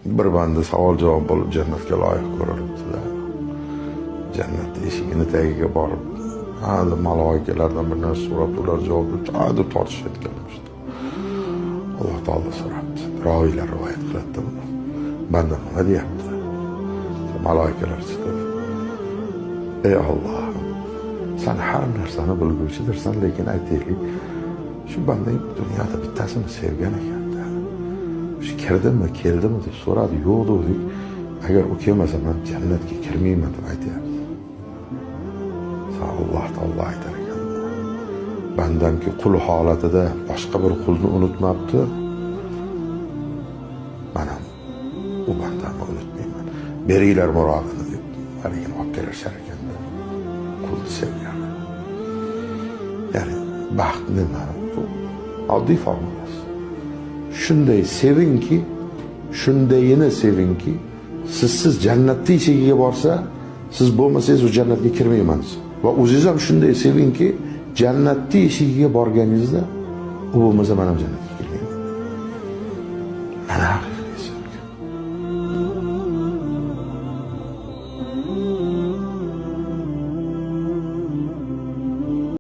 Bir banda savol javob bo'lib jannatga loyiq ko'rilibdi-da. Jannat eshigini tagiga borib, ha deb maloikalardan bir narsa so'rabdi, ular javob beribdi, ha deb tortishayotganmishdi. Alloh taolo so'rabdi. Roviylar rivoyat qiladi buni. Banda nima deyapti? Maloikalar chiqib, ey Allohim, sen har narsani bilguvchidirsan, lekin aytaylik, shu bandang dunyoda bittasini sevgan ekanda. Shu kirdimi, keldimi deb so'radi, yo'q dedik. Agar u kelmasa men jannatga kirmayman deb aytyapti. Alloh taolo aytar ekan. Bandamki qul holatida boshqa bir qulni unutmabdi. Men ham u bandamni unutmayman. Beringlar murodini deb haligini olib kelishar ekanda. Qulni sevgan. Ya'ni baxt nima? Bu oddiy formulasi. Shunday sevingki, shundayini sevingki, sizsiz jannatning eshigiga borsa, siz bo'lmasangiz u jannatga kirmayman. Va o'zingiz ham shunday sevingki, jannatning eshigiga borganingizda u bo'lmasa men ham jannatga kirmayman. Mana haqiqat.